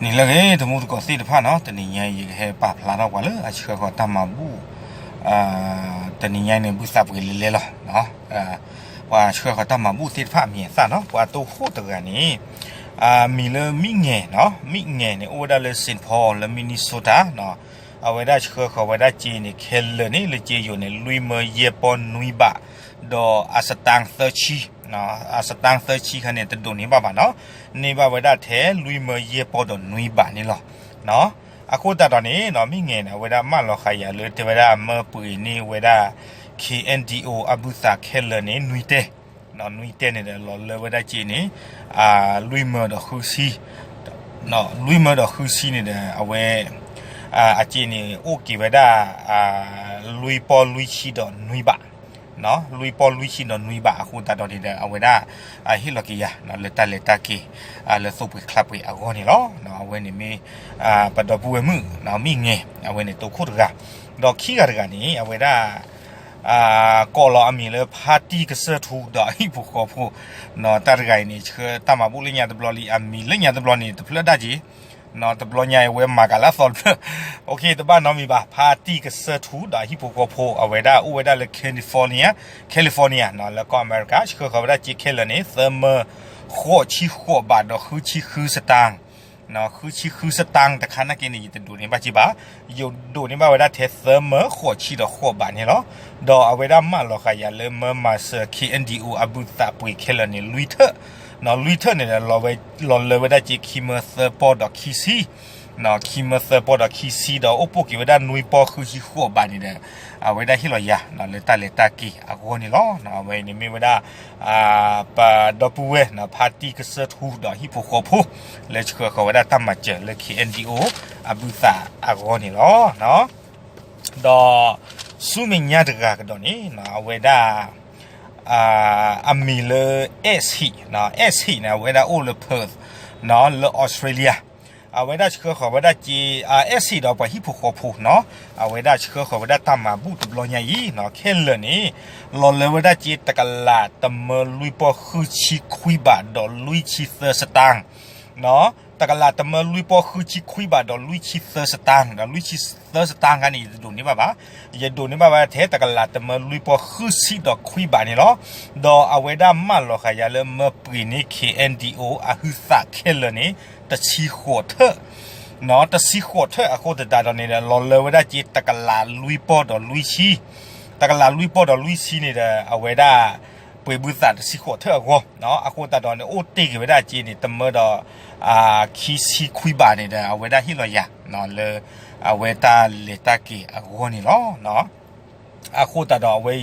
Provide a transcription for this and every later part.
နံၤလၢအဂ့ၤ တမူတကိးသ့ၣ်တဖၣ်နီၤ, တနံၤညါအံၤ ယကဟဲပာ်ဖျါထီၣ်ပှၤလၢအဆှၢဃီၤတၢ်မၤဘူၣ်, တနံၤညါအံၤန့ၣ် ဘုသးပှ့ၤလဲၤလဲၤလီၤ. ပှၤဆှၢဃီၤတၢ်မၤဘူၣ်သ့ၣ်တဖၣ်အမံၤအသၣ်နီၤ, ပှၤတိခိၣ်တဂၤန့ၣ် မံၤလၢမံၣ်ငဲၤနီၤ, မံၣ်ငဲၤန့ၣ် အိၣ်ဝဲဒၣ်လၢ Saint Paul လၢ Minnesota နီၤ, အဝဲဒၣ်ဆှၢဃီၤဝဲဒၣ်စ့န့ၣ် ခဲလၢာ်န့ၣ် လၢစ့ယိၤန့ၣ် လွံၢ်မၢယဲၢ်ပီၢ်နွံဘး, ဒီးအစတၣ်သၢဆံ အစတၣ်သၢဆံခါန့ၣ် တဒိးန့ၢ်ဘၣ်ဘၣ်နီၤ, န့ၢ်ဘၣ်ဝဲဒၣ်ထဲလွံၢ်မၢယဲၢ်ပီၢ်ဒီးနွံဘးန့ၣ်လီၤ. အဃိသတးဒီးန့ၣ် မံၣ်ငဲၤန့ၣ် အဝဲဒၣ်မၢလီၤဃာ်ယၤလၢတဲဝဲဒၣ်မၢပှ့ၤန့ၢ်ဝဲဒၣ် K N D O အဘုသးခဲလၢာ်န့ၣ် နွံတဲ, နွံတဲန့ၣ်ဒီး လီၤလၢဝဲဒၣ်စ့န့ၣ် လွံၢ်မၢဒီးဃုဆံ, လွံၢ်မၢဒီးဃုဆံန့ၣ်ဒီး အဝဲ အစ့န့ၣ် အိၣ်က့ၤဝဲဒၣ် လွံၢ်ပီၢ်လွံၢ်ဆံဒီးနွံဘး လွံၢ်ပီၢ်လွံၢ်ဆံဒီးနွံဘး အဃိသတးဒီးန့ၣ်ဒီး အဝဲဒၣ် ဟ့ၣ်လီၤက့ၤယၤ လၢတၢ်လဲၤတၢ်က့ၤ လၢသိၣ်ပှ့ၤချါပှ့ၤအဂီၢ်န့ၣ်လီၤ. အဝဲန့ၣ်မ့ၢ် ပဒီပုၢ်ဝဲၢ်မုၣ် မံၣ်ငဲၤ အဝဲန့ၣ်တိခိၣ်တဂၤ, ဒီးခံဂၤတဂၤန့ၣ် အဝဲဒၣ် ကိးလီၤအမံၤလၢ ဖါတံၢ်ကစၢၢ်ထူဒီးအဟံၣ်ဖိဃီဖိ, တၢ်တဂၤအံၤန့ၣ် ဆှၢတၢ်မၤဘူၣ်လၢညါတဘျီလံ အမံၤလၢညါတဘျီန့ၣ် တဖျၢၣ်ဒၣ်က့ၤ တဘျီညါအံၤဝဲမၤကၤလၢအသီတဖျၢၣ်, တဘၣ်နီတမံၤဘၣ် ဖါတံၢ်ကစၢၢ်ထူဒီးအဟံၣ်ဖိဃီဖိ အဝဲဒၣ်အိၣ်ဝဲဒၣ်လၢ California, California လၢကီၢ်အမဲရကၤ ဆှၢဃီၤဝဲဒၣ်စ့ခဲလၢာ်န့ၣ် သၢမၢဃိးဆံဃိးဘးဒီးဃုဆံဃုစတၣ် ဃုဆံဃုစတၣ်တခါနာ်က့န့ၣ် ယတဒိးန့ၢ်ဘၣ်က့ၤဘၣ်, ယဒိးန့ၢ်ဘၣ်ဝဲဒၣ်ထဲသၢမၢဃိးဆံဒီးဃိးဘးန့ၣ်လီၤ. ဒီးအဝဲဒၣ်မၢလီၤဃာ်ယၤလၢမၢမၤစၢၤ K N D O အဘုသးပှ့ၤခဲလၢာ်န့ၣ် လွံၢ်ထၢၣ်, လွံၢ်ထၢၣ်န့ၣ်ဒီး လီၤလၢဝဲဒၣ်စ့ခံမၢသၢပီၢ်ဒီးခံဆံ ခံမၢသၢပီၢ်ဒီးခံဆံ ဒီးအိၣ်ပိာ်က့ၤဝဲဒၣ်နွံပီၢ်ဃုဆံဃိးဘးန့ၣ်ဒီး အဝဲဒၣ်ဟ့ၣ်လီၤယၤ လၢတၢ်လဲၤတၢ်က့ၤအဂီၢ်န့ၣ်လီၤ. အဝဲန့ၣ်မ့ၢ်ဝဲဒၣ် ပဒီပုၢ်ဝဲၢ် ဖါတံၢ်ကစၢၢ်ထူဒီးဟံၣ်ဖိဃီဖိ လၢဆှၢဃီၤဝဲဒၣ်တၢ်မၤစၢၤလၢ K N D O အဘုသးအဂီၢ်န့ၣ်လီၤ. ဒီးဆူမဲာ်ညါတဂၤကဒီးန့ၣ် အဝဲဒၣ် အမံၤလၢ Ed Heath, Ed Heath န့ၣ် အဝဲဒၣ်အိၣ်လၢ Perth လၢ Australia အဝဲဒၣ်ဆှၢဃီၤဝဲဒၣ်စ့ Ed Heath ဒီးပှၤဟံၣ်ဖိဃီဖိနီၤ, အဝဲဒၣ်ဆှၢဃီၤဝဲဒၣ်တၢ်မၤဘူၣ်တဘျီညါအံၤ ခဲလၢာ်န့ၣ် လီၤလၢဝဲဒၣ်စ့တကလးတမၢလွံၢ်ပီၢ်ဃုဆံခွံဘးဒီးလွံၢ်ဆံသၢစတၣ်, တကလးတမၢလွံၢ်ပီၢ်ဃုဆံခွံဘးဒီးလွံၢ်ဆံသၢစတၣ်, ဒီးလွံၢ်ဆံသၢစတၣ်ခါန့ၣ် ယတဒိးန့ၢ်ဘၣ်ဘၣ်, ယဒိးန့ၢ်ဘၣ်ဝဲထဲတကလးတမၢလွံၢ်ပီၢ်ဃုဆံဒီးခွံဘးန့ၣ်လီၤ. ဒီးအဝဲဒၣ်မၢလီၤဃာ်ယၤလၢမၢပှ့ၤန့ၢ် K N D O အဟုသးခဲလၢာ်န့ၣ် တဆံဃိးထၢၣ် တဆံဃိးထၢၣ်အဃိသတးဒီးန့ၣ်ဒီး လီၤလၢဝဲဒၣ်စ့တကလးလွံၢ်ပီၢ်ဒီးလွံၢ်ဆံ, တကလးလွံၢ်ပီၢ်ဒီးလွံၢ်ဆံန့ၣ်ဒီး အဝဲဒၣ် ပှ့ၤဘုသးတဆံဃိးထၢၣ်အဂီၢ်, အဃိသတးဒီးန့ၣ် အိၣ်တ့ၢ်က့ၤဝဲဒၣ်စ့န့ၣ် တမၢဒီး ခံဆံခွံဘးန့ၣ်ဒီး အဝဲဒၣ်ဟ့ၣ်လီၤယၤ လၢ အဝဲတၢ်လဲၤတၢ်က့ၤအဂီၢ်န့ၣ်လီၤ. အဃိသတးဒီးအဝဲ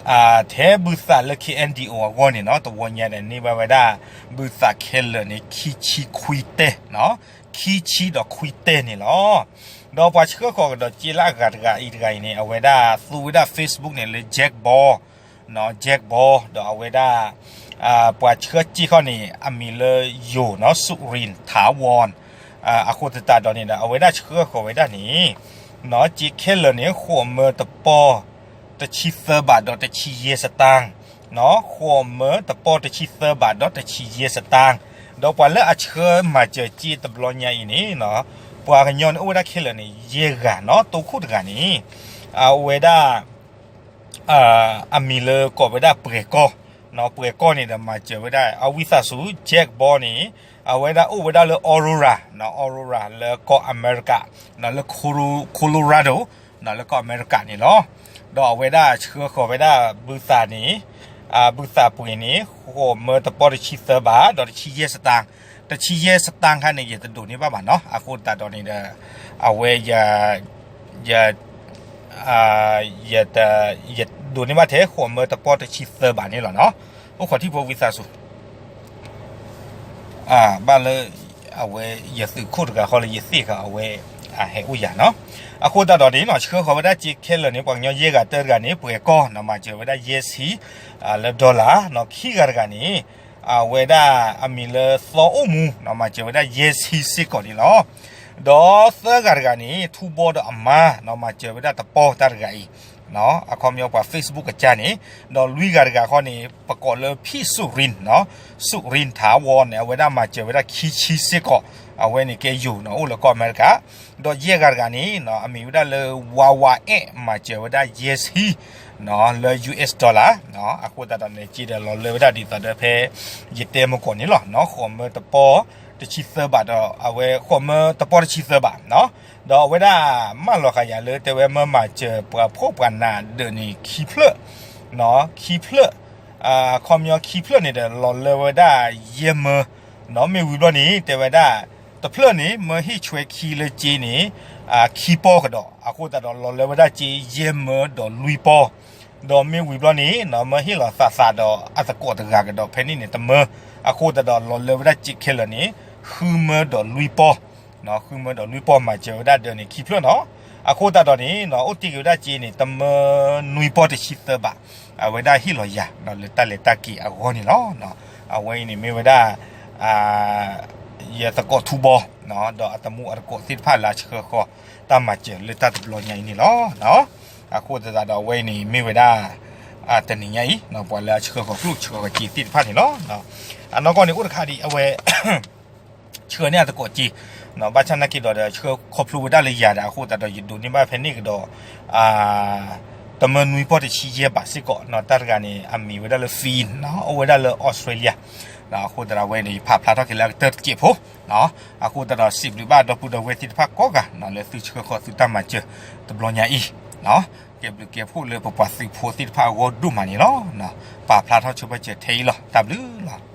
အံၤ ထဲဘုသးလၢ K N D O အဂီၢ်န့ၣ်နီၤ တဝီညါဒီးန့ၢ်ဘၣ်ဝဲဒၣ် ဘုသးခဲလၢာ်န့ၣ် ခံဆံခွံတဲာ်, ခံဆံဒီးခွံတဲာ်န့ၣ်လီၤ. ဒီးပှၤဆှၢဃီၤကဒီးစ့လၢအဂၤတဂၤအံၤတဂၤအံၤန့ၣ် အဝဲဒၣ်သူဝဲဒၣ် Facebook န့ၣ်လၢ Jack Ball, Jack Ball ဒီးအဝဲဒၣ် ပှၤဆှၢစ့ခီန့ၣ် အမံၤလၢယိၤနီၤ စူရ့ၣ်ထးဝီၣ်, အဃိသတးဒီးန့ၣ်ဒီး အဝဲဒၣ်ဆှၢဃီၤဝဲဒၣ်န့ၣ် စ့ခဲလၢာ်န့ၣ် ဃိးမၢတပီၢ် တဆံသၢဘးဒီးတဆံယဲၢ်စတၢ်, ဃိးမၢတပီၢ်တဆံသၢဘးဒီးတဆံယဲၢ်စတၢ်, ဒီးပှၤလၢအဆှၢမၤစၢၤစ့တဘျီညါအံၤန့ၣ် ပှၤကညီန့ၣ်အိၣ်ဝဲဒၣ်ခဲလၢာ်န့ၣ် ယဲၢ်ဂၤနီၤ တိခိၣ်တဂၤန့ၣ် အဝဲဒၣ် အမံၤလၢကိးဝဲဒၣ်ပှဲၤကီၢ်, ပှဲၤကီၢ်န့ၣ်ဒီးမၤစၢၤဝဲဒၣ် အဝံသးစူၤ Jack Ball န့ၣ် အဝဲဒၣ်အိၣ်ဝဲဒၣ်လၢ Aurora, Aurora လၢကီၢ်အမဲရကၤ, လၢ Colorado လၢကီၢ်အမဲရကၤန့ၣ်လီၤ. ဒီးအဝဲဒၣ်ဆှၢဃီၤဝဲဒၣ်ဘုသးန့ၣ် ဘုသးပှ့ၤန့ၣ် ဃိးမၢတပီၢ်တဆံသၢဘး ဒီးတဆံယဲၢ်စတၢ်, တဆံယဲၢ်စတၢ်ခါန့ၣ် ယတဒိးန့ၢ်ဘၣ်ဘၣ်နီၤ အဃိသတးဒီးန့ၣ်ဒီး အဝဲ ယ ယ ယဒိးန့ၢ်ဘၣ်ထဲ ဃိးမၢတပီၢ်တဆံသၢဘးန့ၣ်လီၤနီၤ. အိၣ်ခိးထံဖိဝံသးစူၤ ဘၣ်လၢ အဝဲ ယသုးခိၣ်တဂၤဃီလၢယသ့ၣ်ဃာ်အဝဲ အဟဲအိၣ်ယၤနီၤ. အဃိသတးဒီးန့ၣ်နီၤ ဆှၢဃီၤဝဲဒၣ်စ့ခဲလၢာ်န့ၣ် ပှၤကညီယဲၢ်ဂၤတၢတဂၤန့ၣ် ပှဲၤကီၢ်နီၤ မၤစၢၤဝဲဒၣ်ယဲၢ်ဆံ လၢ dollar နီၤ ခံဂၤတဂၤန့ၣ် အဝဲဒၣ်အမံၤလၢသီအိၣ်မူနီၤ မၤစၢၤဝဲဒၣ်ယဲၢ်ဆံစ့ၢ်ကီးန့ၣ်လီၤ. ဒီးသၢဂၤတဂၤန့ၣ် ထူဘီဒီးအမါနီၤ မၤစၢၤဝဲဒၣ်တပီၢ်တၢ်တဂၤအံၤ အခီပညီပှၤ Facebook အကါန့ၣ်, ဒီးလွံၢ်ဂၤတဂၤဃီန့ၣ် ပကိးလၢ ဖံးစူရံၣ်, စူရံၣ်ထးဝီန့ၣ် အဝဲဒၣ်မၤစၢၤဝဲဒၣ်ခံဆံစ့ၢ်ကီး, အဝဲန့ၣ်ကဲယိၤန့ၣ် အိၣ်လၢကီၢ်အမဲရကၤ, ဒီးယဲၢ်ဂၤတဂၤန့ၣ် အမံၤဝဲဒၣ်လၢ ဝါဝါအဲၣ် မၤစၢၤဝဲဒၣ်ယဲၢ်ဆံ လၢ ယူၣ်အ့း dollar, အဃိသတးဒီးန့ၣ် က့ဒီးလီၤလၢဝဲဒၣ်ဒ်သိးဒီးဖဲ ယတဲမုၢ်ကီၢ်န့ၣ်လီၤ, ဃိးမၢတပီတဆံသၢဘးဒီး အဝဲဃိးမၢတပီတဆံသၢဘး, ဒီးအဝဲဒၣ်မၢလီၤဃာ်ယၤလၢ တဲဝဲမၢမၤစၢၤပှၤဖှီၣ်ပှၤနးဒၢးန့ၣ် ခံဖျၢၣ်, ခံဖျၢၣ်, အခီပညီခံဖျၢၣ်န့ၣ်ဒီး လီၤလၢဝဲဒၣ်ယဲၢ်မၢ, မ့ၢ်ဝံၤဘျီန့ၣ် တဲဝဲဒၣ် တဖျၢၣ်န့ၣ် မၢဟ့ၣ်ဆွဲခံလၢက့န့ၣ် ခံပီကဒီး, အဃိသတးဒီးလီၤလၢဝဲဒၣ်က့ယဲၢ်မၢဒီးလွံၢ်ပီ, ဒီးမ့ၢ်ဝံၤဘျီန့ၣ် မၢဟ့ၣ်လီၤသးသးဒီးအသကိးတဂၤကဒီး ဖဲန့ၣ်န့ၣ် တမၢ, အဃိသတးဒီးလီၤလၢဝဲဒၣ်က့ခဲလၢာ်န့ၣ် ဃုမၢဒီးလွံၢ်ပီ, ဃုမၢဒီးလွံၢ်ပီ မၤစၢၤဝဲဒၣ်ဒၢးန့ၣ် ခံဖျၢၣ်နီၤ, အဃိသတးဒီးန့ၣ် အိၣ်တ့ၢ်က့ၤဝဲဒၣ်က့န့ၣ် တမၢနွံပီတဆံသၢဘး, အဝဲဒၣ်ဟ့ၣ်လီၤယၤ လၢတၢ်လဲၤတၢ်က့ၤအဂီၢ်န့ၣ်လီၤ. အဝဲအံၤန့ၣ်မ့ၢ်ဝဲဒၣ် ယသကိးထူဘီ ဒီးအတမူအသကိးသ့ၣ်တဖၣ်လၢအဆှၢဃီၤ တၢ်မၤစၢၤလၢတၢ်တဘျီညါအံၤန့ၣ်လီၤ. အဃိသတးဒီးအဝဲအံၤန့ၣ်မ့ၢ်ဝဲဒၣ် တနံၤညါအံၤ ပှၤလၢအဆှၢဃီၤကျိၣ်ဆှၢဃီၤစ့သ့ၣ်တဖၣ်န့ၣ်လီၤ. အနီၢ်ကီၢ်န့ၣ်အိၣ်တခါဒံး အဝဲ ဆှၢန့ၢ်အသကိးစ့, ဘၣ်ဆၣ်နာ်က့ဒီး ဆှၢခီဖျိဝဲဒၣ်လၢယၤဒီး အဃိသတးဒီးယဒိးန့ၢ်ဘၣ်ဖဲန့ၣ်ကဒီး တမၢနွံပီတဆံယဲၢ်ဘးစ့ၢ်ကီး, တၢ်တဂၤန့ၣ် အမံၤဝဲဒၣ်လၢ Fee နီၤ, အိၣ်ဝဲဒၣ်လၢ Australia, အဃိသတးဒီးအဝဲန့ၣ် ယဖးဖျါထီၣ်က့ၤလၢအကတၢၢ်တစဲးဖိ, အဃိသတးဒီးစံးဘျုးဘၣ်ဒီပုၢ်ဒီဝဲၢ်သ့ၣ်တဖၣ်ကိးဂၤ လၢသုဆှၢဃီၤသုတၢ်မၤစၢၤတဘျီညါအံၤ, ကဲဘျုးကဲဖှိၣ်လၢပပှၤသုးဖိသ့ၣ်တဖၣ်အဂီၢ်ဒိၣ်မးန့ၣ်လီၤ. ပာ်ဖျါထီၣ်ဆိပာ်စၢၤထဲအံၤလီၤ. တၢ်ဘျုးလီၤ.